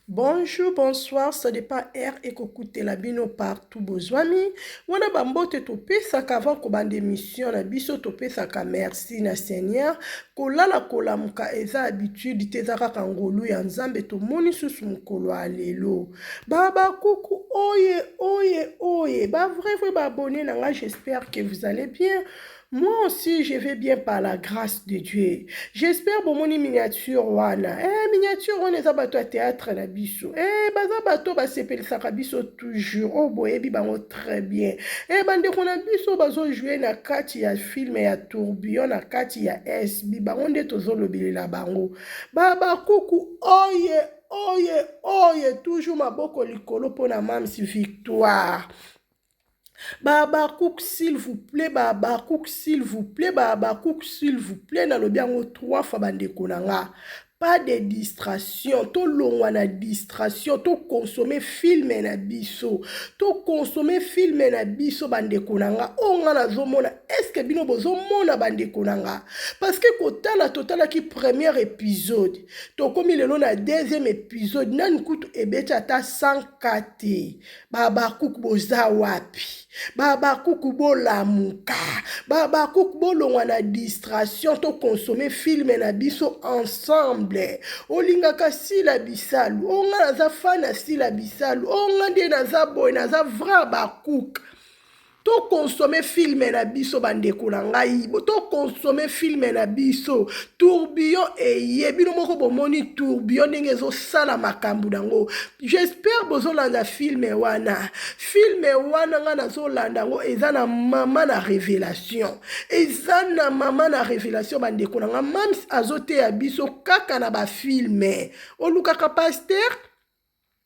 Bonjour, bonsoir, ça dépend heure ekokutela bino partout bozwami. Wana ba mbote topesaka avant kobanda émission na biso, topesaka merci na Seigneur. Kolala kolamuka eza habitude te, eza kaka ngolu ya Nzambe. Tomoni susu mokolo ya lelo. Ba kuku oye oye oye, ba vrai vrai ba abonné na nga, j'espère que vous allez bien. Moi aussi, je vais bien par la grâce de Dieu. J'espère bomoni miniature wana. Eh, miniature wana eza bato ya théâtre na biso. Eh, baza bato basepelisaka biso toujours. Oh, boyebi bango très bien. Eh, bandeko na biso bazo jouer na kati ya film ya tourbillon na kati ya SB. Bango nde tozolobelela bango. Ba bakuku oye oye oye toujours maboko likolo mpona Mams Victoire. Babakouk s'il vous plaît, babakouk s'il vous plaît, babakouk s'il vous plaît, nalobi yango trois fois bandeko na nga. Pas de distraction, tolongwa na distraction, tokonsome film na biso, tokonsome film na biso bandeko na nga. Oyo nga nazomona, est-ce bino bozomona bandeko na nga? Parce que kotala totalaki premier épisode, tokomi lelo na deuxième épisode, nani kutu ebeti ata 100K te. Babakuku boza wapi? Babakuku bolamuka, babakuku bolongwa na distraction, tokonsome film na biso ensemble. Olingaka Sila Bisalu, o nga naza fan ya Sila Bisalu, o nga nde naza boye, naza vrai bakuku. Tokonsome film na biso bandeko na ngai, tokonsome film na biso. Tourbillon eye, bino moko bomoni tourbillon ndenge ezosala makambo nango. J'espère bozolanda film wana. Film wana nga nazolanda yango, eza na mama na révélation, eza na mama na révélation bandeko na nga. Mams azoteya biso kaka na bafilm. Olukaka pasteur,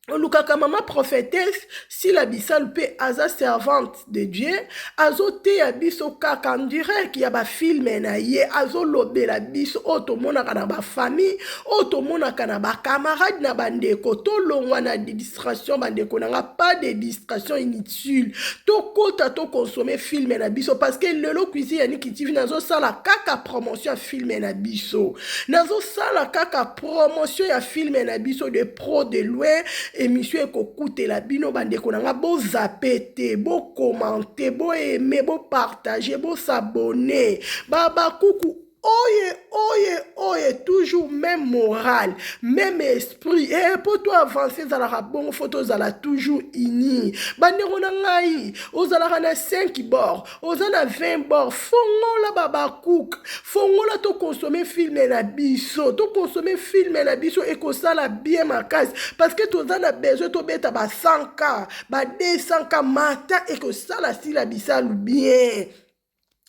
olukaka mama prophétesse, Sila Bisalu mpe aza servante de Dieu, azoteya biso kaka en direct ya bafilm na ye. Azolobela biso oyo tomonaka na bafamille, oyo tomonaka na bacamarade, na bandeko. Tolongwa na distraction bandeko na nga, pas de distraction inutile. Tokota tokonsome film na biso, parce que lelo Cuisine ya Niki TV nazosala kaka promotion ya film na biso, nazosala kaka promotion ya film na biso de pro de loin. Émission ekokutela bino bandeko na nga, bozape te, bokommente, boaime, bopartage, bosabonner. Babakuku oye oye oye, toujours même moral, même esprit. E mpo to avance ezalaka bongo, faut tozala toujours uni bandeko na ngai. Ozalaka na 5 bord, oza na 20 bord, fongola babakuka, fongola, tokonsome film na biso, tokonsome film na biso, ekosala bien makasi, parce que toza na besoin tobeta ba 100K, ba 200K mata, ekosala Sila Bisalu bien,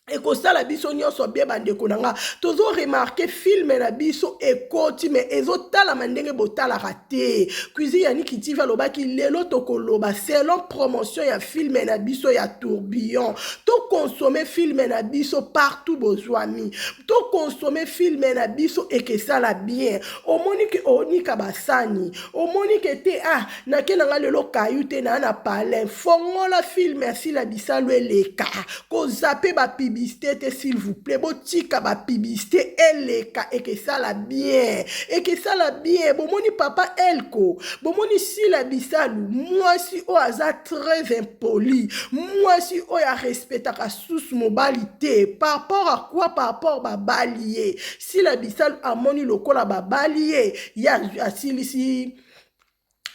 ekosala biso nyonso bien bandeko na nga. Tozoremarquer film na biso ekoti, me ezotalama ndenge botalaka te. Cuisine ya Niki TV alobaki lelo tokoloba selon promotion ya film na biso ya tourbillon. Tokonsome film na biso partout bozwami, tokonsome film na biso, ekesala bien. Omoni ke onika basani, omoni ke te, ah, nake na nga lelo kayu te na palin, fongola film ya Sila Bisalu eleka. Kozape bapublicité te, s'il vous plaît, botika bapublicité eleka, ekesala bien, ekesala bien. Bomoni papa Elko, bomoni Sila Bisalu, mwasi oyo aza très impoli, mwasi oyo arespectaka susu mobali te. Par rapport à quoi? Par rapport babali ye. Sila Bisalu amoni lokola babali ye, ye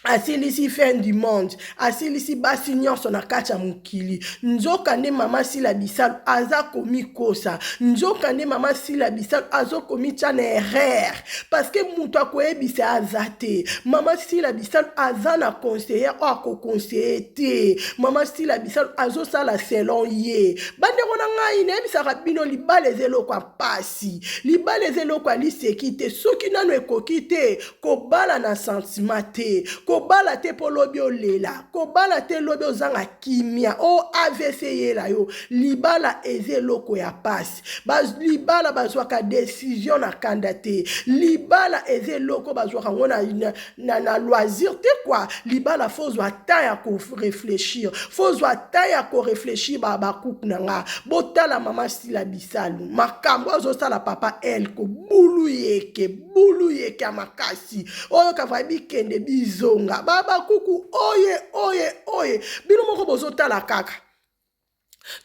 asilisi fin du monde, asilisi basi nyonso na kati ya mokili. Nzoka nde mama Sila Bisalu aza komikosa, nzoka nde mama Sila Bisalu azokomitya na erreur, parce que moto akoyebisa aza te. Mama Sila Bisalu aza na conseiller oyo akoconseiller te. Mama Sila Bisalu azosala selon ye. Bandeko na ngai, nayebisaka bino, libala eza eloko ya mpasi, libala eza eloko ya liseki te. Soki nano ekoki te, kobala na sentiment te. Kobala te mpo lobi olela, kobala te lobi ozanga kimia, o AVC eyela yo. Libala eza eloko ya pasi. Ba, libala bazwaka decision na kanda te. Libala eza eloko bazwaka yango na, na, na, na loisir te quoi. Libala faut ozwa temps ya ko réfléchir, faut ozwa temps ya ko réfléchir ba ba couple na nga. Botala mama Sila Bisalu, makambo azosala papa Elko, bulu yeke, bulu yeke ya makasi. Oyoka va bikende bizonga. Ba ba kuku oye oye oye. Bino moko bozotala kaka.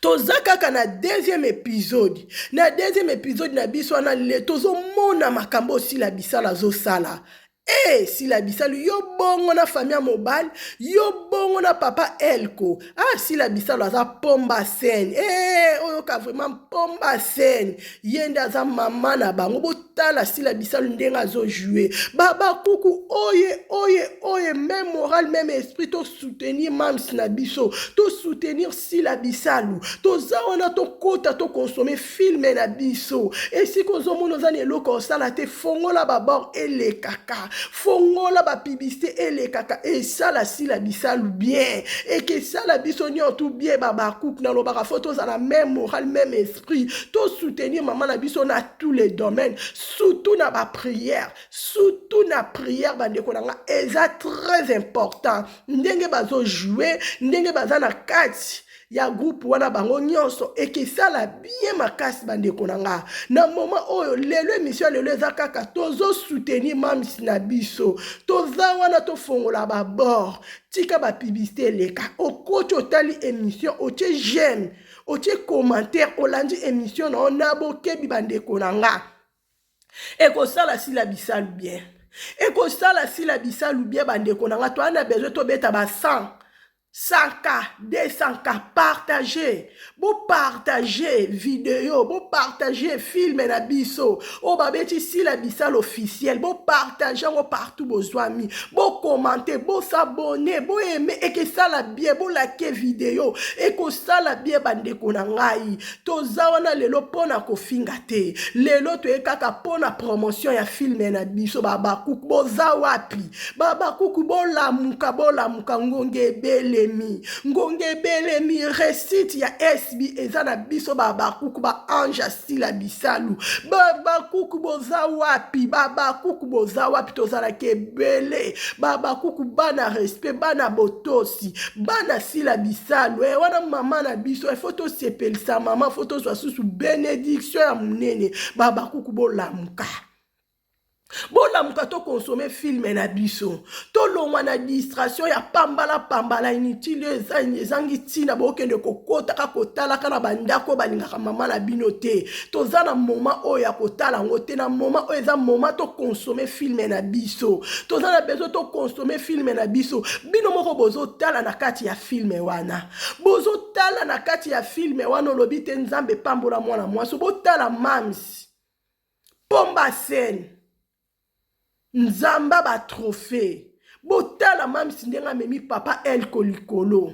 Toza kaka na deuxième épisode. Na deuxième épisode na biso wana le tozomona makambo osila bisala azosala. Hey, eh, sila bisalu yo bongo na famille ya mobali yo bongo na papa elko ah sila bisalu aza pomba scène hey, eh, oyoka vraiment pomba scène ye nde aza mama na bango botala sila bisalu ndenge azojoue babakuku oye oye oye même moral même esprit tosoutenir mams na biso tosoutenir sila bisalu toza wana tokota tokonsome filme na biso esika ozomona oza na eloko osala te fongola babord elekaka fongola bapiblisite elekaka esala sila bisalu bien ekesala biso nyonso bien babakuku nalobaka fo tozala même moral même esprit tosoutenir mama na biso na tous les domaines surtout na baprière surtout na prière bandeko na nga eza très important ndenge bazojoue ndenge baza na kati ya groupe wana bango nyonso ekesala bien makasi bandeko na nga na moment oyo lelo emission ya lelo eza kaka tozosoutenir mams na biso toza wana tofongola babord tika bapublicité eleka okoti otali émission otie j'aime otie commentaire olandi émission na yo na bokebi bandeko na nga ekosala sila bisalu bien ekosala sila bisalu bien bandeko na nga toa na besoin tobeta ba 100 100K, 200K, partage bopartage video bopartage filme na biso oyo babeti sila bisala officiel bopartage yango partout bozwami bokomante bosabone boyeme ekesala bien bolake video ekosala bien bandeko na ngai toza wana lelo mpo na kofinga te lelo toye kaka mpo na promotion ya filme na biso babakuku boza wapi babakuku bolamuka bolamuka ngonga ebelemi ngonga ebelemi recite ya sb eza na biso babakuku ba ange asila bisalu babakuku boza wapi babakuku boza wapi tozalaka ebele babakuku bana respect bana botosi bana sila bisalu e wana mama na biso efo tosepelisa mama fo tozwa susu benediction ya monene babakuku bolamuka bolamuka tokonsome filme na biso tolongwa na distraction ya pambala pambala inutile oyo ezangi ntina bokende kokotaka kotalaka na bandako balingaka mama na bino te toza na moma oyo ya kotala yango te na moma oyo eza moma tokonsome filme na biso toza na besoin tokonsome filme na biso bino moko bozotala na kati ya filme wana bozotala na kati ya filme wana olobi te nzambe pambola mwana mwasi botala mams pomba scène nzamba ba trophée botala mamsi ndenge amemi papa elko likolo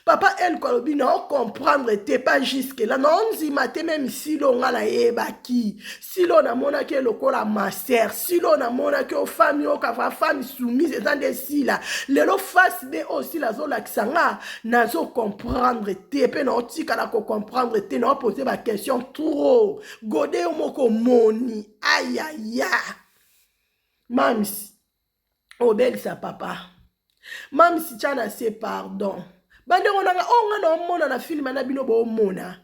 papa elko alobi na ocomprendre te pas jusque là na ondima te meme silo nga nayebaki silo namonaki ye lokola maser silo namonaki o fami oyo kava fami soumise eza nde sila lelo face be oyo sila azolakisa nga nazo comprendre te mpe naotikala kocomprendre te naopose baquestion trop gode yo moko omoni ayaya mams obelisa papa mams tya na se pardon bandeko na nga oyo nga naomona na filme na bino boomona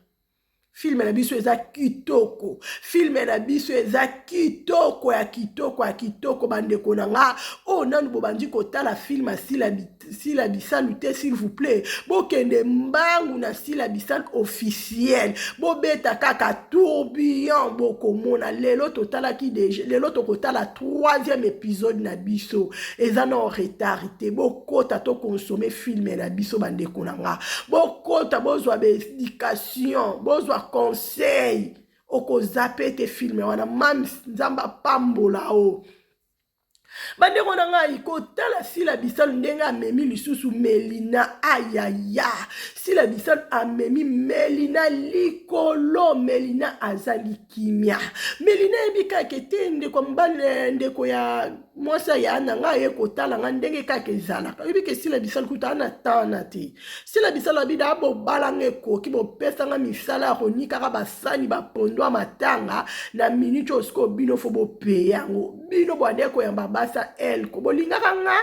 filme na biso eza kitoko filme na biso eza kitoko ya kitoko ya kitoko bandeko na nga oyo nanu bobandi kotala filme asila Sila Bisalu te s'il vous plaît bokende mbangu na Sila Bisalu officiel bobeta kaka tourbillon bokomona lelo totalaki deja lelo tokotala troisième épisode na biso eza na retard te bokota tokonsome filme na biso bandeko na nga bokota bozwa baéducation bozwa conseil okozape te filme wana mams nzambe apambola o. Bandeko na ngai, kotala Sila Bisalu ndenge amemi lisusu Melina, ayaya, Sila Bisalu amemi Melina likolo. Melina azangi kimia. Melina ayebi kaka te ndeko ya mobali, eh, ndeko ya mwasi aya na ngai aye kotala ngai ndenge kaka ezalaka. Oyebi ke Sila Bisalu kuta ana tana te. Sila Bisalu abida bobala nga ekoki, bopesa nga misala ya konikaka basani bapondo ya matanga na minute oyo sikoyo bino fo bopaye yango. Bino bwande koyamba basa elko bolingaka nga,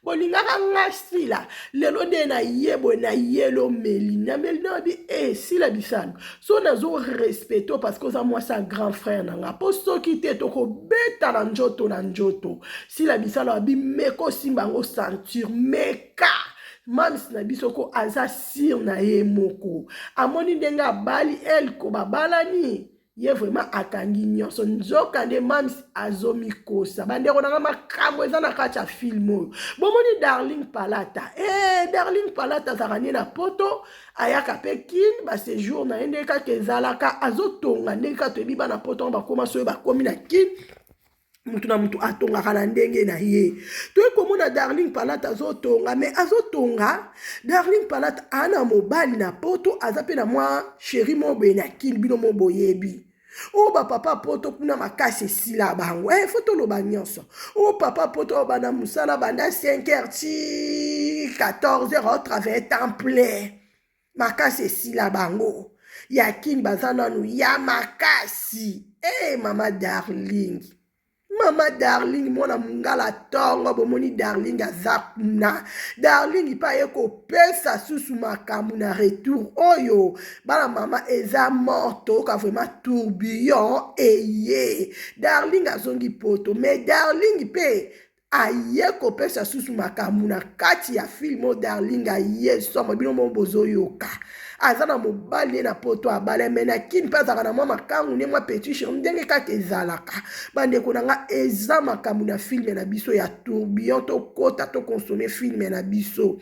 bolingaka nga Sila lelo nde na ye boye na yelo Melina. Melina abi e eh, Sila Bisalu so nazo respecte parce que oza mwasi ya grand frère na nga, mpo soki te tokobeta na njoto na njoto. Sila Bisalu abi meka osimba yango ceinture, meka mams na biso ko aza sire na ye moko, amoni ndenge abali elko babalani ye vraiment akangi nyonso. Nzoka nde mams azomikosa. Bandeko nanga, makambo eza na kati ya film oyo. Bomoni Darling Palata, eh, Darling Palata azalaka nde na poto, ayaka mpe kin basejour na ye ndenge kaka ezalaka, azotonga ndenge kaka toyebi bana poto bakoma soki bakomi na kin, mutu na mutu atongaka na ndenge na ye. Toye komona Darling Palata azotonga, me azotonga. Darling Palata ana mobali na poto, aza mpe na mwa sheri mo boye na kin, bino mo boyebi oyo bapapa poto kuna makasi esila bango. Eh, fo toloba nyonso oyo papa poto oyo banda mosala banda 5 heures ti 14 heures aotravaille temps plein, makasi esila bango. Ya kini baza nanu ya makasi. E hey, mama Darling, mama Darling mwana mongala ntongo, bomoni Darling aza kuna. Darling mpe aye kopesa susu makambo na retour oyo. Bana mama eza morto, oyoka vraiment tourbillon eye. Darling azongi poto, mais Darling mpe aye kopesa susu makambo na kati ya film oyo. Darling aye somo, bino mo bozoyoka, aza na mobali ye na poto abala, me na kini mpe azalaka na mwa makangu ne mwa petit chéri ndenge kaka ezalaka. Bandeko na nga, eza makambo na film na biso ya tourbillon. Tokota tokonsome film na biso.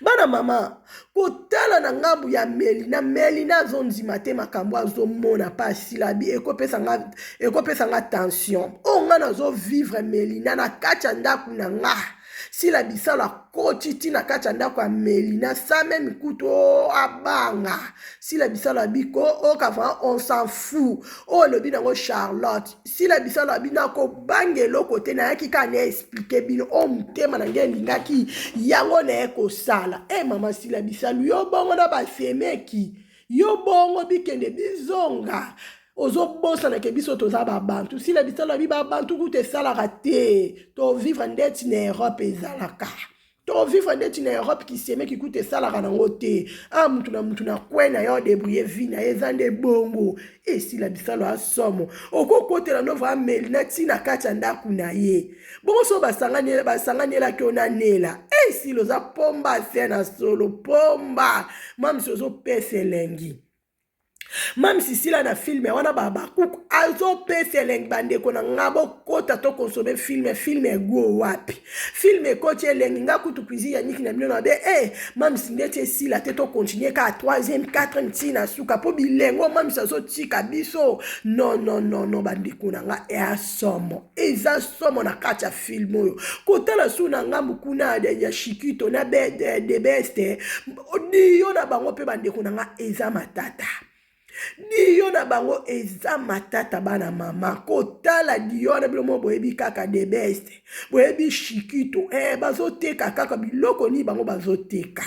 Bana mama, kotala na ngambu ya Melina, Melina azondima te makambo azomona pa asilabi. Ekopesa nga tension oyo nga nazovivre. Melina na kati ya ndako na nga, Sila Bisalo akoti ti na kati ya ndako ya Melina sa meme kutu abanga. Sila Bisalo abiko oka vraiment on s'en fout. Oyo olobi nango Charlotte, Sila Bisalo abi nakobanga eloko te, nayaki kaka na explike bino oyo motema na ngai elingaki yango naye kosala. E mama Sila Bisalu, yo bongo na basemeki yo bongo bikende bizonga, ozobosana ke biso toza babantu. Sila Bisalo abi babantu kutu esalaka te, tovivre ndeti na Europe ezalaka, tovivre ndeti na Europe kisemeki kutu esalaka nango te. A mutu na mutu na kwe na yo débrouille vie na ye, eza nde bongo. Esila Bisalo asomo, okokotela no vraimen Melina ntina kati ya ndako na ye bongo so basanganielaki yo na nela. Esila oza pomba se na solo pomba, mamisi ozopesa elengi. Mamisi sila na filme wana babakuku azopesa elengi. Bandeko na nga, bokota tokonsome film. Film ego wapi? Film ekoti elengi. Nga kutu cuisine ya niki na bino na be e mamisi ndeti esila te, tokontinue kaka 3e 4e ntina suka mpo bilengo mamisi azotika biso. Non, non, non, non, bandeko na nga, ea somo, eza somo na kati ya film oyo. Kotala su na ngambu kuna ya Shikito na de beste diyo na bango mpe, bandeko na nga, eza matata. Diyo na bango eza matata. Bana mama, kotala diyo wana, bino mo boyebi kaka de best, boyebi Shikito, eh, bazoteka kaka biloko nini bango bazoteka?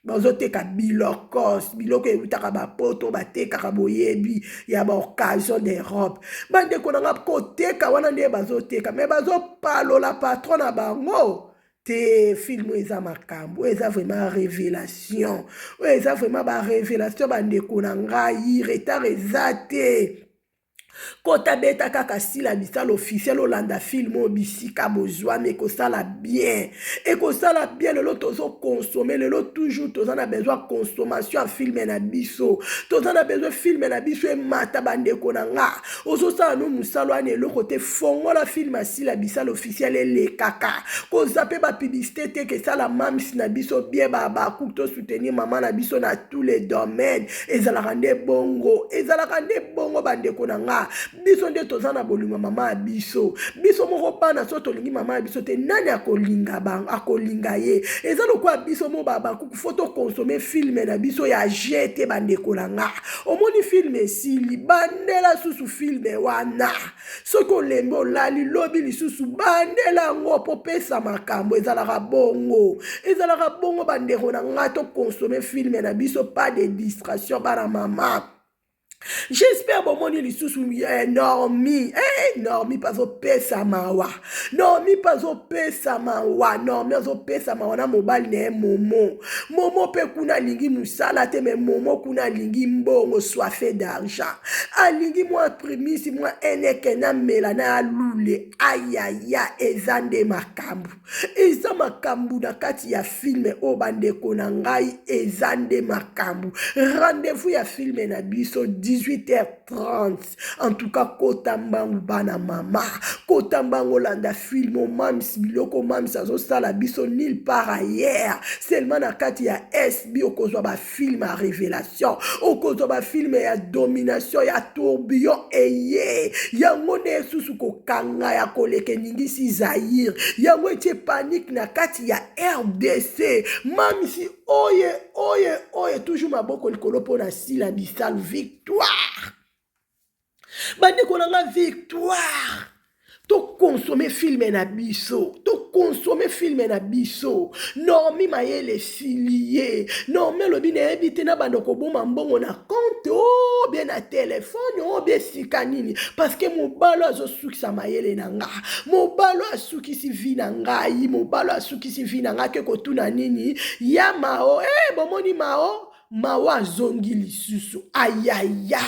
Bazoteka bilokos, biloko eutaka bapoto batekaka, boyebi ya baoccasion d'Europe. Bandeko na nga, koteka wana nde bazoteka, me bazopalola patron na bango te. Film oyo eza makambo, oyo eza vraiment révélation, oyo eza vraiment barévélation. Bandeko na ngai, retard eza te, kota beta kaka Sila Bisala officiel, olanda film oyo bisika bozwami. Ekosala bien, ekosala bien. Lelo tozokonsome, lelo toujours toza na besoin consommation ya film na biso, toza na besoin film na biso emata. Bandeko na nga, ozosala no mosala wana eloko te, fongola film ya Sila Bisala officiel elekaka. Koza mpe bapublicité te, kesala mams na biso bien. Babakuku, tosoutenir mama na biso na tous les domaines. Ezalaka nde bongo, ezalaka nde bongo, bandeko na nga. nga, biso nde toza na bolingo ya mama ya biso. Biso moko bana so tolingi mama ya biso te, nani akolinga bango, akolinga ye? Eza lokola biso mo babakuku fo tokonsome filme na biso ya je te. Bandeko na nga, omoni filme esili, bandela susu filme wana. Soki olembi, olali, lobi lisusu bandela yango mpo pesa makambo. Ezalaka bongo, ezalaka bongo. Bandeko na ngai, tokonsome filme na biso, pas de distraction, bana mama. J'espère bomoni lisusu Normi, Normi mpe azopesa mawa, Normi mpe azopesa mawa, Normi azopesa mawa na mobali na ye Momo. Momo mpe kuna alingi mosala te, mais Momo kuna alingi mbongo, soif d'argent, alingi mwa primisi, mwa eneke na mela na alule. Ayaya, eza nde makambo, eza makambo na kati ya filme oyo. Bandeko na ngai, eza nde makambo. Rendez-vous ya filme na biso 18h30. En tout cas, kota mbangu, bana mama, kota mbangu olanda filme omamisi biloko omamisi azosala biso nulle part ailleurs, seulement na kati ya SB. Okozwa bafilme ya révélation, okozwa bafilme ya domination, ya tourbillon eye yango nde esusu kokanga ya koleka eningisi Zaire, yango etie panique na kati ya RDC. Mamisi oye oye oye, toujours maboko likolo mpo na Sila Bisalu. Victoire, bandeko na nga, victoire. Tokonsome filme na biso, tokonsome filme na biso. Normi mayele esili ye. Normi alobi: "Nayebi te, na banda koboma mbongo na compte o bien na telefone o bien esika nini, parce que mobalo azosukisa mayele na nga, mobalo asukisi vie na ngai, mobalo asukisi vie na ngai." Ke kotuna nini ya Mao? Bomoni Mao, Mawa azongi lisusu. Ayaya,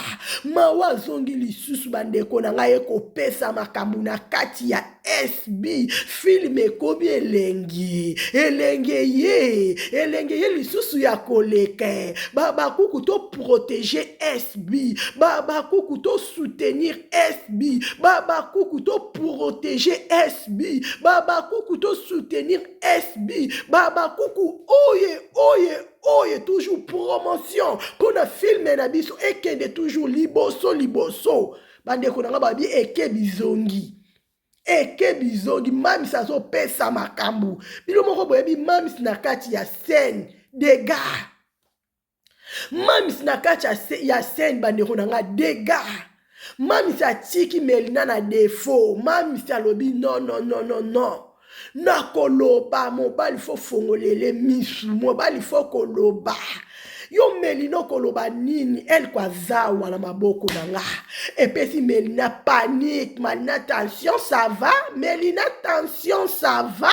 Mawa azongi lisusu. Bandeko na ngai, ekopesa makambo na kati ya SB. Filme ekomi elengi, elenge ye, elenge ye lisusu ya koleka. Babakuku, toprotéger SB. Babakuku, tosoutenir SB. Babakuku, toprotéger SB. Babakuku, tosoutenir SB. Babakuku oye oye oye, toujours promotion mpona filme na biso ekende toujours liboso liboso. Bandeko na nga, babi eke bizongi, eke bizongi. Mamisi azopesa makambo, bino moko boyebi. Mamisi na kati ya scène, dégâts. Mamisi na kati ya scène, bandeko na nga, dégâts. Mamisi atiki Melina na défaut. Mamisi alobi: "Non, non, non, non, non, nakoloba. Mobali fo fongolele misu, mobali fo koloba. Yo Melina, okoloba nini? Elko azawa na maboko na nga." Epesi Melina panique. Melina, tension, ça va? Melina, tension, ça va?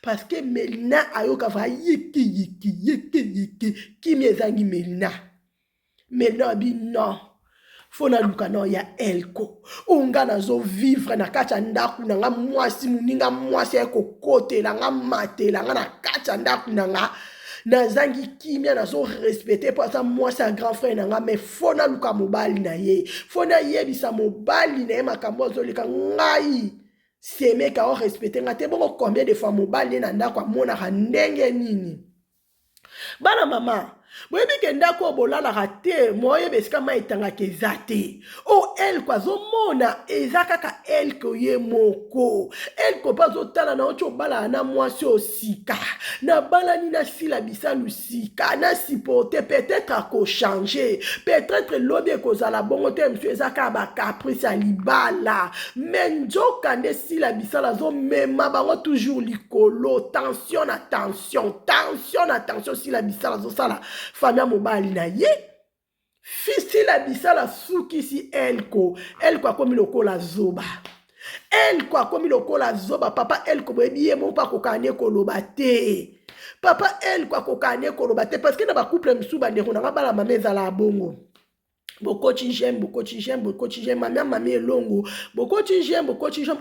Parce que Melina ayoka va yiki yiki yiki yiki, kimi ezangi Melina. Melina abi: "Non, fo naluka na ya Elko oyo nga nazovivre na kati ya ndako na nga. Mwasi moninga, mwasi aye kokotela nga, matela nga na kati ya ndako na nga, nazangi kimia. Nazorespecter mpo aza mwasi ya grand frère na nga, mais fo naluka mobali na ye, fo nayebisa mobali na ye makambo azoleka ngai. Semeka orespecter nga te bongo, combien de fois mobali ye na ndako amonaka ndenge nini?" Bana mama, boyebi ke ndako oyo bolalaka te, moyeba esika mai etangaka eza te. Oyo Elko azomona eza kaka Elko ye moko. Elko mpe azotala na oti obalaka na mwasi oyo sika, nabalani nasila bisalu sika, na supporte, peut-être akochanger, peut-être lobi ekozala bongo te. Mosu eza kaka bacaprice ya libala, mais nzoka nde Sila Bisala azomema bango toujours likolo. Tension na tension, tension na tension. Sila Bisala azosala famille ya mobali na ye. Sila Bisala asukisi Elko. Elko akomi lokola zoba, Elko akomi lokola zoba. Papa Elko, boyebi ye moko akokaka ne koloba te. Papa Elko akokaka ne koloba te, parce que na bacouple mosusu, bandeko nanga, bana mama, ezala bongo. Bokoti j'aime, bokoti j'aime, bokoti j'aime, mami, mami elongo, bokoti j'aime, bokoti j'aime.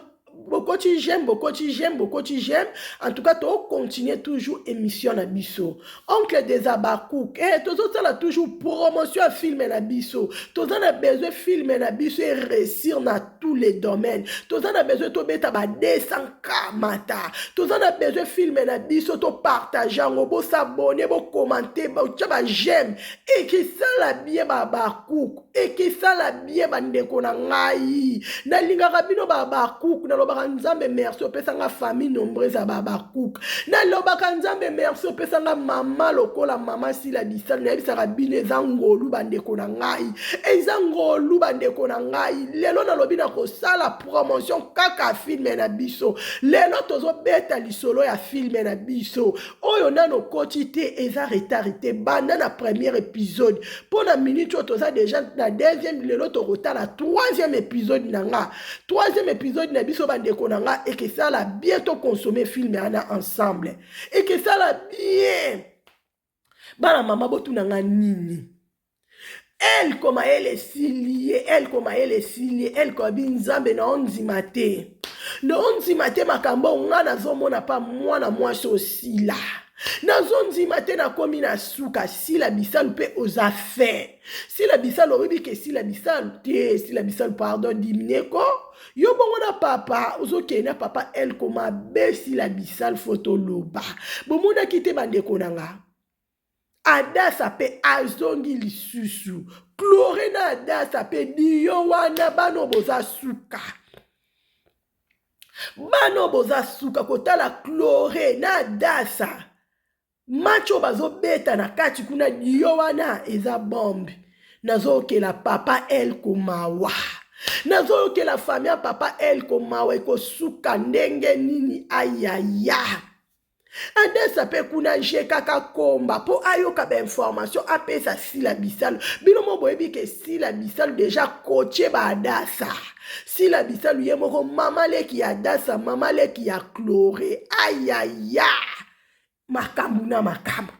Bokoti j'aime, bokoti j'aime, bokoti j'aime. En tout cas, to continuer toujours émission na biso. Oncle des Abakouk, eh tozosala toujours promotion ya film na biso. Toza na besoin film na biso e réussir na tous les domaines. Toza na besoin tobeta ba 200K mata. Toza na besoin film na biso to partage yango, bo s'abonner, bo commenter, botia ba j'aime. Ekisala bien ba Abakouk, ekisala bien bandeko na ngai. Nalingaka bino ba Abakouk, nalobaka Nzambe merci opesa nga famille nombreuse ya ba Abakouk. Nalobaka Nzambe merci opesa nga mama lokola mama Sila Bisalu. Nayebisaka bino eza ngolu bandeko na ngai, eza ngolu bandeko na ngai. Lelo nalobi na kosala promotion kaka film na biso. Lelo tozobeta lisolo ya film na biso oyo nano okoti te, eza retard te. Banda na premier épisode mpo na minute oyo toza déjà na deuxième, lelo tokotala troisième épisode na nga, troisième épisode na biso bandeko na nga. Ekesala bien toconsommer film wana ensemble, ekesala bien. Bana mama, botuna nga nini? Elko mayele esili ye, Elko mayele esili ye. Elko abi Nzambe na ondima te, na ondima te makambo nga nazomona pa mwana mwasi osila, nazondima te, nakomi na suka. Sila Bisalu mpe oza fin. Sila Bisalu, oyebi ke Sila Bisalu te, Sila Bisalu, pardon, dimine ko yo bongo na papa, ozokende na papa Elko mabe. Sila Bisalu, fo toloba, bomonaki te bandeko na nga? Adasa mpe azongi lisusu, Chlore na Adasa mpe diyo wana. Bana boza suka, bana boza suka kotala Chlore na Adasa, match oyo bazobeta na kati kuna. Diyo wana eza bombe. Nazokela papa Elko mawa, nazoyokela famille ya papa Elko mawa. Ekosuka ndenge nini? Ayaya, Adesa mpe kuna je kaka komba mpo ayoka bainformation, apesa Sila Bisalu. Bino mo boyebi ke Sila Bisalu déjà kotie baadasa. Sila Bisalu ye moko mama leki ya Adasa, mama leki ya Chlore. Ayaya, makambo na makambo,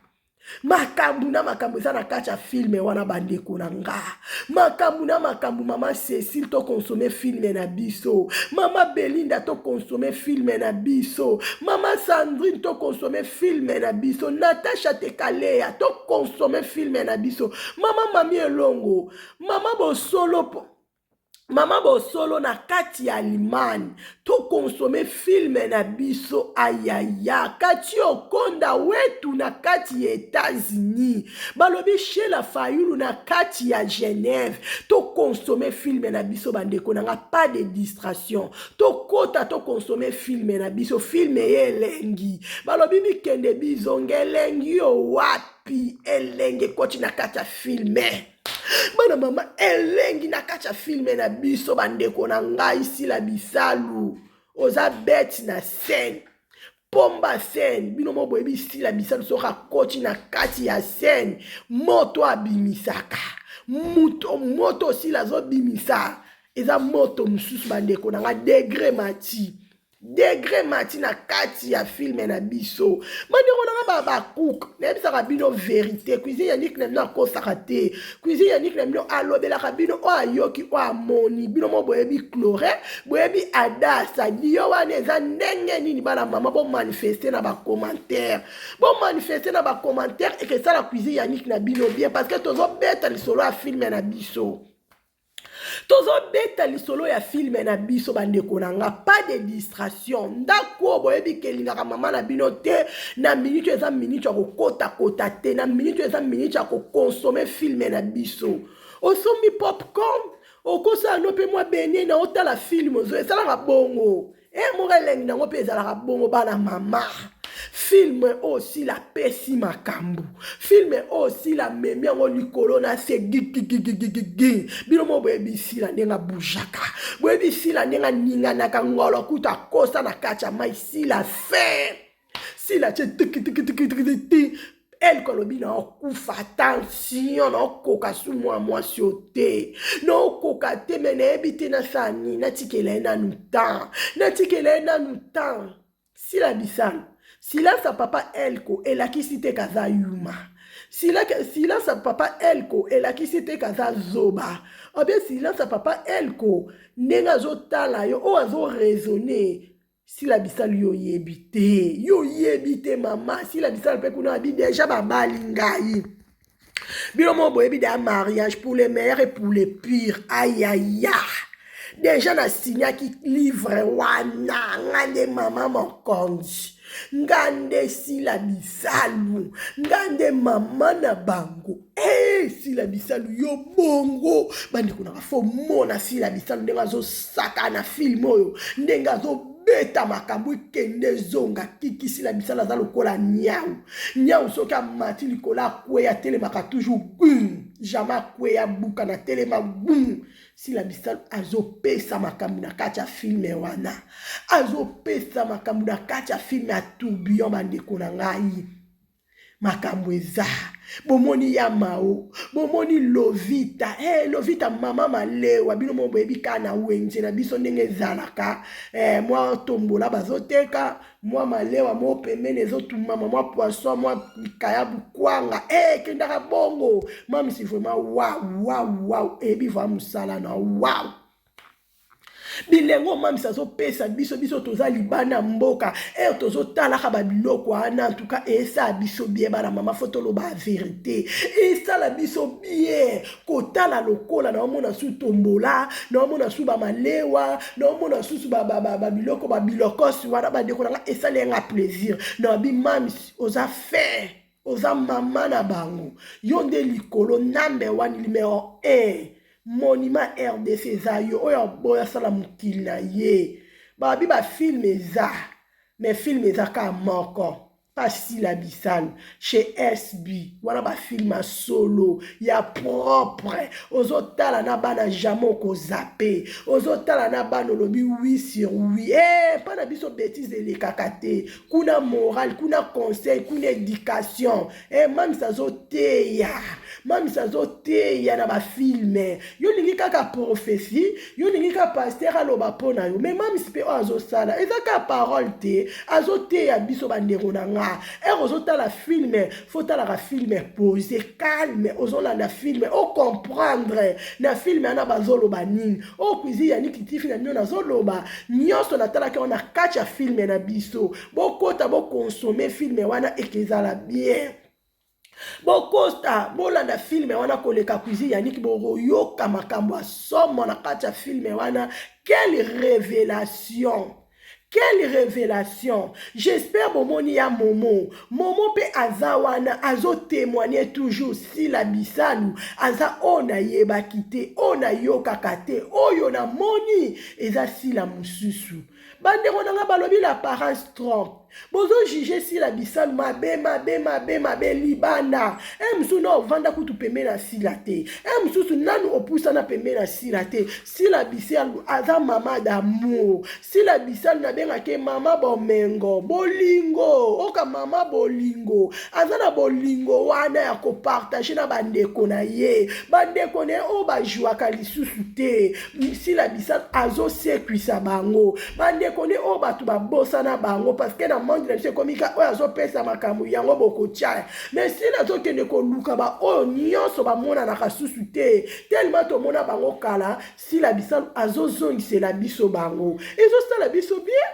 makambo na makambo eza na kati ya film wana bandeko na nga, makambo na makambo. Mama Cécile, toconsommer film na biso. Mama Belinda, toconsommer film na biso. Mama Sandrine, toconsommer film na biso. Natasha Tekalea, toconsommer film na biso. Mama Mami Elongo, mama Bosolo, mama Bosolo na kati ya Allemagne, toconsommer film na biso. Ayaya, kati Okonda wetu na kati ya États-Unis, balobi Shela Fayulu na kati ya Genève, toconsommer film na biso bandeko na nga. Pas de distraction, tokɔta toconsommer film na biso. Film ye elengi, balobi bikende bizonga, elengi yo wapi? Elengi ekoti na kati ya film. Bana mama, elengi na kati ya film na biso bandeko na ngai. Sila Bisalu oza bete na scène, pomba scène. Bino mo boyebi Sila Bisalu, soki akoti na kati ya scène, moto abimisaka moto, moto osila azobimisa eza moto mosusu bandeko na nga. Degré mati, degré mati na kati ya film na biso bandeko na nga. Babacook, nayebisaka bino vérité, cuisine Yannick na bino akosaka te. Cuisine Yannick na bino alobelaka bino oyo ayoki, oyo amoni. Bino mo boyebi Chlore, boyebi Adasa, dio wana eza ndenge nini? Bana mama, bomanifester na bacommentaire, bomanifester na bacommentaire. Ekesala cuisine Yannick na bino bien, parce que tozobeta lisolo ya film na biso, tozobeta lisolo ya film na biso bandeko na nga. Pas de distraction. Ndako oyo boyebi ke elingaka mama na bino te. Na minute oyo eza minute ya kokotakota te, na minute oyo eza minute ya koconsommer film na biso. Osombi popcorn, okosala no mpe mwa benie na otala film ozo esalaka bongo. E moko elengi nango mpe ezalaka bongo. Bana mama, film oyo Sila apesi makambo, film oyo Sila amemi yango likolo na se gigigigigigi. Bino mo boyebi Sila ndenge abujaka, boyebi Sila ndenge aninganaka ngolo, kuta akosa na kati ya mai. Sila fin, Sila tie tikitikitikitikiti. Elko alobi na okufa tension, na okoka su mwa mwasi o te, na okoka te. Me nayebi te nasala nini, natikela ye nanu temps, natikela ye nanu temps. Sila Bisalu, silence ya papa Elko elakisi te kaza yuma. Silence ya papa Elko elakisi te kaza zoba. Obie silence ya papa Elko ndenge azotala yo oyo azoraisonner. Sila Bisalu yo oyebi te, yo oyebi te mama. Sila Bisalu mpe kuna abi deja babali ngai. Bino moko boyebi deja mariage pour le meilleur et pour le pire. Ayaya. Deja na signaki livre wana nga nde mama mokonzi. Nga nde Sila Bisalu. Nga nde mama na bango. Hey, eh, Sila Bisalu yo bongo bandeko nanga fo mona Sila Bisalu ndenge azosaka na film oyo ndenge azobeta makambo ekende ezonga kiki Sila Bisalu aza lokola niau niau soki amati likolo akweya atelemaka toujours bum jamais akweya buka na telema bum Sila Bisalu azopesa makambo na kati ya filme wana azopesa makambo na kati ya filme ya tourbillon bandeko na ngai makambo eza bomoni ya mao bomoni lovita hey, eh, lovita mama malewa bino mo boyebi kaka na wenze na biso ndenge ezalaka eh, mwa tombola bazoteka mwa malewa mo pembeni ezotumama mwa poisson mwa likayabu kwanga eh, ekendaka bongo mamisi vraiment waw waw waw eyebi vraimen mosala na waw bilengo mamisa azopesa biso biso toza libanda mboka ere tozotalaka babiloko wana antuka esala biso bien bana mama fo toloba verite esala biso bien kotala lokola naomona su tombola naomona su bamalewa naomona susu babiloko babilokosi wana bandeko na nga esali yanga plaisir nabi mamisi oza fin oza mama na bango yo nde likolo number one numero 1 monument rdc eza yo oyo aboya asala mokili na ye babi bafilme eza mais filme eza kaka moko pa sila bisalu chez sb wana bafilme ya solo ya propre ozotala na bana jamais okozape ozotala na bana olobi oui sur oui e mpa na biso betise elekaka te kuna moral kuna conseil kuna education e mamisa azoteya mamisa azoteya na bafilme yo olingi kaka prophetie yo olingi kaka paster aloba mpo na yo me mamisi mpe oyo azosala eza kaka parole te azoteya biso bandeko na nga ere ozotala filme fotalaka filme pose calme ozolanda filme ocomprendre na filme wana bazoloba nini oyo cuisine ya niki tifi na bino nazoloba nyonso natalaki yango na kati ya filme na biso bokota bokonsome filme wana ekezala bien bokosta bolanda filme wana koleka cuisine ya niki bokoyoka makambo ya somo na kati ya filme wana quelle révélation Quelle révélation! J'espère bomoni ya Momo. Momo pe aza wana azo témoigner toujours Sila Bisalu aza oyo nayebaki te, oyo nayokaka te, oyo namoni eza Sila mosusu. Bandeko na nga balobi l'apparence trompe. Bozo juger Sila Bisalu mabe mabe mabe mabe libanda. Eh mosusu na ovanda kutu pembeni na Sila te. Eh mosusu nanu opusana pembeni na Sila te. Sila Bisalu aza mama d'amour. Sila Bisalu nabengaka ye mama bomengo, bolingo, oka mama bolingo. Aza na bolingo wana ya kopartage na bandeko na ye. Bandeko na ye oyo bajuaka lisusu te. Sila Bisalu azosekwisa bango. Bandeko ne oyo bato babosana bango parce que na monde na biso ekomi ka oyo azopesa makambo yango bokotia. Mais Sila azokende koluka ba oyo nyonso bamonanaka susu te. Tellement tomona bango kala, Sila Bisalu azozongisela biso bango. Ezosala biso bien.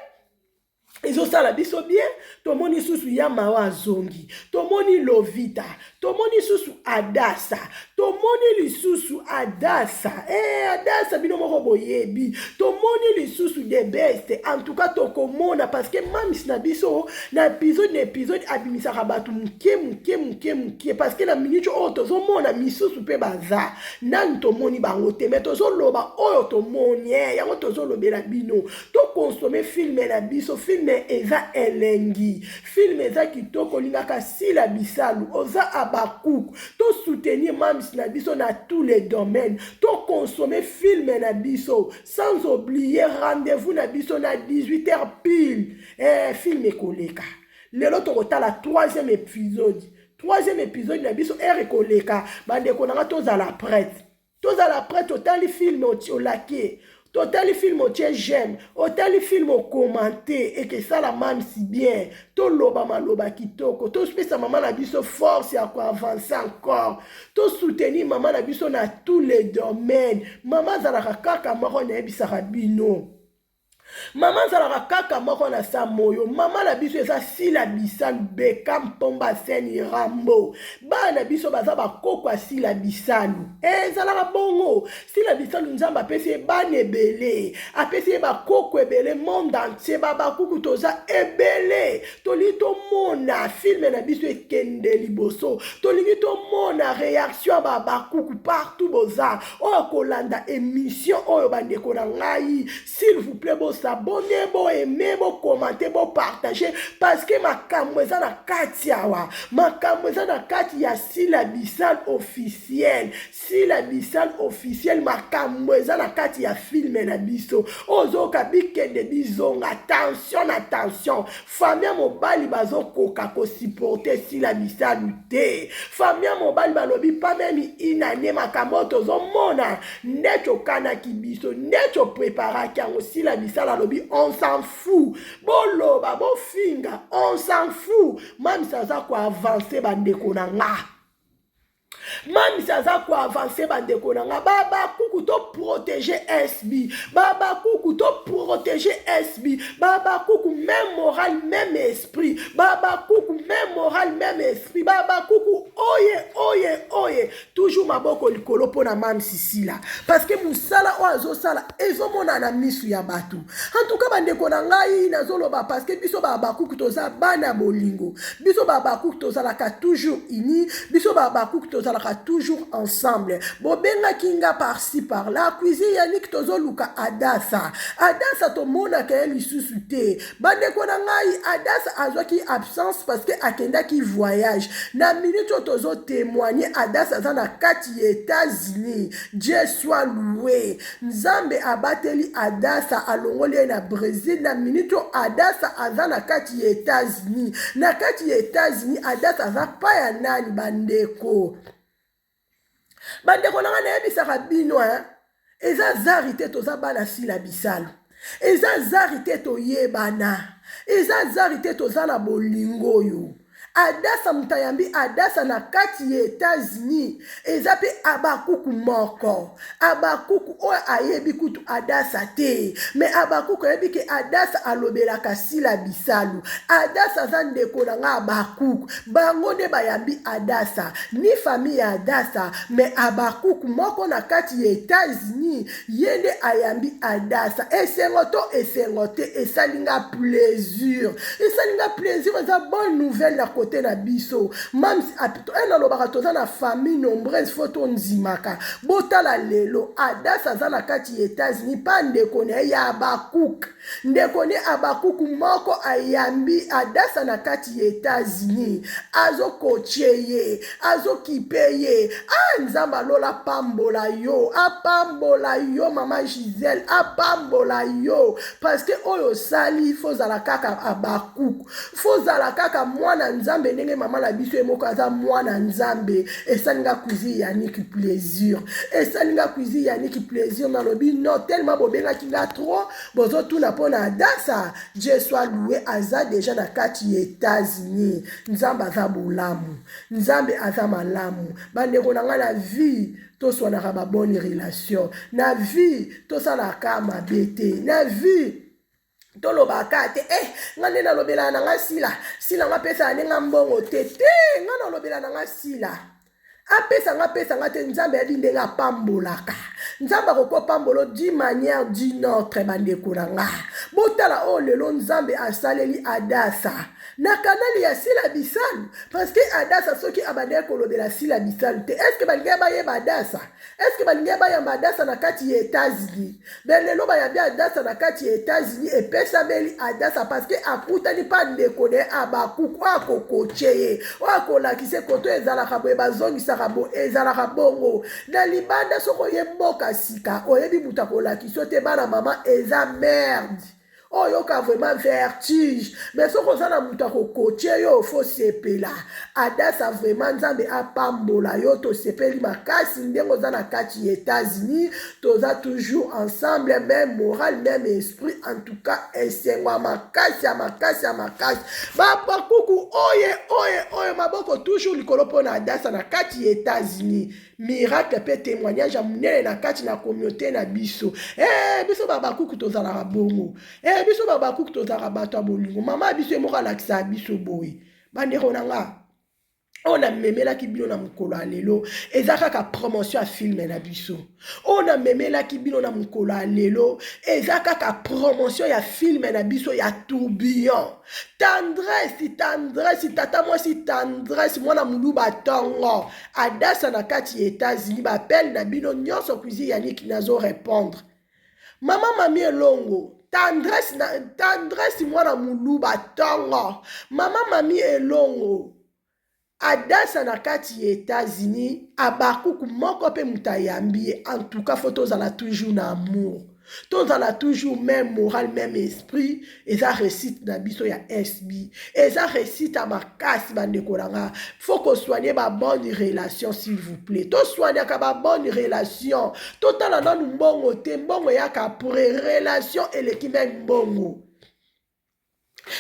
Ezosala biso bien. Tomoni susu ya mawa azongi. Tomoni Lovita. Tomoni susu Adasa. Tomoni lisusu Adasa. Eh, Adasa bino moko boyebi. Tomoni lisusu the best. En tout cas tokomona parce que mamis na biso na épisode na épisode abimisaka bato moke moke moke moke parce que na minute oyo tozomona misusu mpe baza nanu tomoni bango te mais tozoloba oyo tomoni eh, yango tozolobela bino tokonsome filme na biso filme eza elengi filme eza kitoko olingaka sila bisalu oza abakuk tosoutenir mams na biso na tous les domaines tokonsome filme na biso sans oublier rendez-vous na biso na 18 heures pile eh, filme ekoleka lelo tokotala troisième épisode troisième épisode na biso heure ekoleka bandeko na nga tozala prête tozala prête otali film olake totali film otie j'aime otali film okomante ekesala mamsi bien toloba maloba kitoko topesa mama na biso force ya koavance encore tosoutenir mama na biso na tous les domaines mama azalaka kaka moko nayebisaka bino. Mama azalaka kaka moko na sa moyo. Mama na biso eza Sila Bisalu Beka Mpomba Seni Rambo. Bana na biso baza bakoko ya Sila Bisalu. Eh, ezalaka bongo. Sila Bisalu Nzambe apesi ye bana ebele, apesi ye bakoko ebele, monde entier babakuku toza ebele. Tolingi tomona filme na biso ekende liboso, tolingi tomona reaction ya babakuku partout boza. Oyo kolanda emission oyo bandeko na ngai, s'il vous plaît bo s'abonner, bo aimer, bo commenter, bo partager parce que makambo eza na kati awa, makambo eza na kati ya Sila Bisalu officiel. Sila Bisalu officiel, makambo eza na kati ya filme na biso. Ozoyoka bikende bizonga, tension na tension. Famille ya mobali bazokoka ko supporter Sila Bisalu te. Famille ya mobali balobi pas meme une année makambo oyo tozomona nde tokanaki biso, nde topreparaki yango. Sila Bisalu alobi on s'en fout, boloba bofinga, on s'en fout. Mamisa aza ko avancer bandeko na nga. Mamisa aza ko avancer bandeko na nga. Babakuku to protéger SB, babakuku to protéger SB, babakuku même moral même esprit, babakuku même moral même esprit, babakuku oye oye oye, toujours maboko likolo mpo na Mamsi Sila, parce que mosala oyo azosala ezomona na misu ya bato. En tout cas bandeko na ngai, nazoloba parce que biso babakuku toza bana bolingo, biso babakuku tozalaka toujours unis, biso babakuku tozalaka toujours ensemble. Bobengaki nga par-ci par-là, cuisine Yannick tozoluka Adasa. Adasa tomonaka ye lisusu te. Bandeko na ngai, Adasa azwaki absence parce que akendaki voyage. Na minute oyo tozo témoigner, Adasa aza na kati ya États-Unis. Dieu soit loué. Nzambe abateli Adasa, alongoli ye na Brésil. Na minute oyo Adasa aza na kati ya États-Unis. Na kati ya États-Unis, Adasa aza pa ya nani bandeko? Bandeko na ngai, nayebisaka bino, hein? Eza zari te toza bana Sila Bisalu, eza zari te toyebana, eza zari te toza na bolingo oyo. Adasa moto ayambi Adasa na kati ya États-Unis eza mpe abakuku moko, abakuku oyo ayebi kutu Adasa te, me abakuku ayebi ke Adasa alobelaka Sila Bisalu. Adasa aza ndeko na nga abakuku, bango nde bayambi Adasa, ni famille ya Adasa, me abakuku moko na kati ya États-Unis ye nde ayambi Adasa. Esengo to esengo te, esali nga plaisir, esali nga plaisir, eza bonne nouvelle na kote na biso. Mamsi nalobaka toza na famille nombreuse, fo tondimaka. Botala lelo Adasa aza na kati ya États-Unis pa ndeko na ye ya Abakuk, ndeko ne Abakuku moko ayambi Adasa na kati ya États-Unis, azokotie ye, azokipe ye. Ah, Nzambe alola apambola yo, apambola yo mama Gisèle, apambola yo, parce que oyo osali, fo ozala kaka Abakuku, fo ozala kaka mwana Nzambe ndenge mama na biso ye moko aza mwana Nzambe. Esali nga cuisine Yannick plaisir, esali nga cuisine Yannick plaisir. Nalobi non, tellement bobengaki nga trop, bozotuna mpo na Adasa. Dieu soit loué, aza déjà na kati ya États-Unis. Nzambe aza bolamu, Nzambe aza malamu. Bandeko na ngai, na vie toswanaka babonne relation, na vie tosalaka mabe te, na vie tolobaka te eh, nga nde nalobelaka na nga Sila, Sila nga apesaka nde nga mbongo te te, nga nalobela na nga Sila apesa nga, apesa nga te. Nzambe ayebi ndenge apambolaka, Nzambe akoki opambola d'une manière d'une autre. Bandeko na nga, botala oyo lelo Nzambe asaleli Adasa na kanali ya Sila Bisalu, parce que Adasa soki abandaki kolobela Sila Bisalu te, est ce que balingi bayeba Adasa? Est ce que balingi bayamba Adasa na kati ya États-Unis? Me lelo bayambi Adasa na kati ya États-Unis, epesameli Adasa parce que akutani mpa ndeko na ye Abakuku oyo akokoche ye, oyo akolakisa koto ezalaka boye, bazongisaka boye, ezalaka bongo na libanda. Soki oye mboka sika, oyebi moto akolakisa yo te, bana mama, eza merde, oyoka vraiment vertige. Mais soki oza na moto akokotie yo, fo sepela. Adasa, vraiment Nzambe apambola yo, tosepeli makasi ndenge oza na kati ya États-Unis. Toza toujours ensemble, même moral, même esprit. En tout cas esengo ya makasi, ya makasi, ya makasi. Babakuku oye oye oye, maboko toujours likolo mpo na Adasa na kati ya États-Unis. Miracle mpe témoignage ya monene na kati na communauté na biso. Eh, biso babakuku tozalaka bongo. Eh, biso babakuku tozalaka bato ya bolingo. Mama biso ye moko alakisaka biso boye. Bandeko na nga, oyo namemelaki bino na mokolo ya lelo eza kaka promotion ya filme na biso. Oyo namemelaki bino na mokolo ya lelo eza kaka promotion ya filme na biso ya Tourbillon. Tendresse, tendresse, tata mwasi tendresse, mwana muluba tongo Adasa na kati ya Etats-Unis, ba appel na bino nyonso cuisine Yannick nazo répondre. Mama Mami Elongo, tendresse na tendresse mwana muluba tongo. Mama Mami Elongo Adasa na kati ya Etats-Unis, abakuku moko pe moto ayambi ye. En tout cas, faut tozala toujours na amour. Tozala toujours même moral, même esprit. Eza réussite na biso ya SB. Eza réussite ya makasi bandeko na nga. Faut ko soigner ba bonne relation s'il vous plaît. To soignaka ba bonne relation. Totala nanu mbongo te, mbongo eyaka après. Relation eleki même mbongo.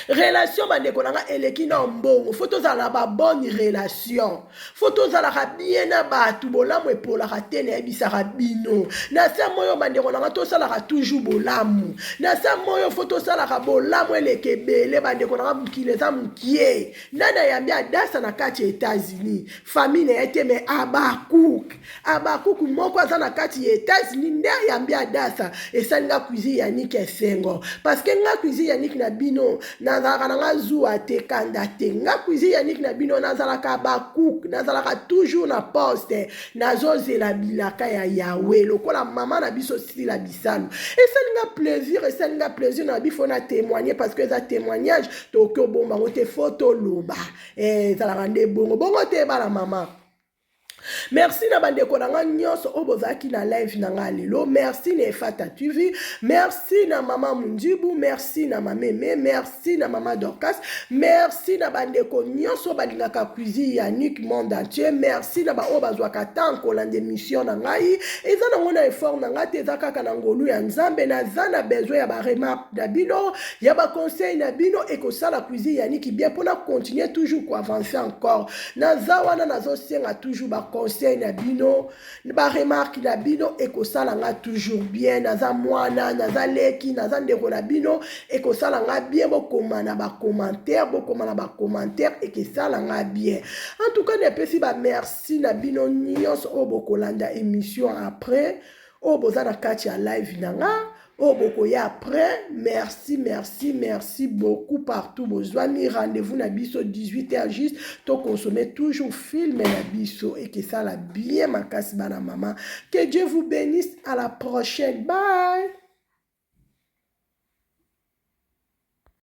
Relation bandeko na nga eleki na mbongo. Faut tozala na ba bonne relation. Faut tozalaka bien na bato. Bolamu epolaka te, nayebisaka bino. Na se moyo bandeko na nga tosalaka toujours bolamu. Na se moyo faut tosalaka bolamu eleka ebele bandeko na nga, mokili eza mokie. Nani ayambi Adasa na kati ya Etats-Unis? Famille na ye te, mais Abakuk. Abakuk moko aza na kati ya Etats-Unis nde ayambi Adasa. Esali nga cuisine Yannick esengo. Parce que nga cuisine Yannick na bino nazalaka na nga zuwa te, kanda te. Nga cuisine Yannick na bino nazalaka Abakuk, nazalaka toujours na poste, nazozela bilaka ya Yahweh lokola mama na biso Sila Bisalu. Esali nga plaisir, esali nga plaisir na bifo na témoigner parce que eza témoignage, tokoki obomba yango te, faut toloba. Ezalaka nde bongo bongo te bana mama. Merci na bandeko na nga nyonso oyo bozalaki na live na nga lelo. Merci na Efata TV, merci na mama Mundibu, merci na mameme, merci na mama Dorcas, merci na bandeko nyonso balingaka cuisine Yannick monde entier. Merci na baoyo bazwaka temps kolanda émission na ngai. Eza nango na effort na ngai te, eza kaka na ngolu ya Nzambe. Naza na besoin ya ba remarque na bino, ya ba conseil na bino, ekosala cuisine Yannick bien mpona continuer toujours ko avancer encore. Naza wana nazosenga toujours ba conseil na bino, ba remarque na bino, ekosala nga toujours bien. Naza mwana, naza leki, naza ndeko na bino, ekosala nga bien. Bokoma na ba commentaire, bokoma na ba commentaire, ekesala nga bien. En tout cas, napesi ba merci na bino nyonso oyo bokolanda émission après, oyo boza na kati ya live na nga, oyo bokoya après. Merci, merci, merci beaucoup partout bozwami. Rendez-vous na biso 18h juste, tokonsommer toujours film na biso, ekesala bien makasi bana mama. Que Dieu vous bénisse, à la prochaine, bye.